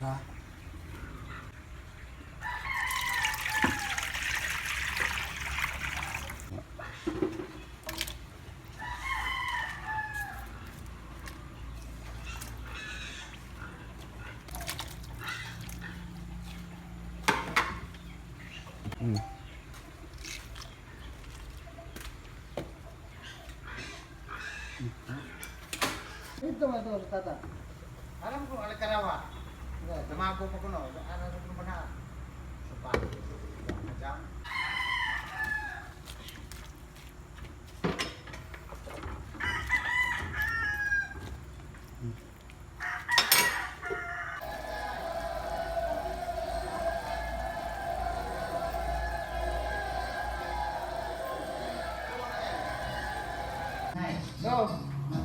Ha? Ito ba ito, tata? Alam ko, alikarawa. Tumago pa ko no. Ano ko na? Supa. Diyan. Go.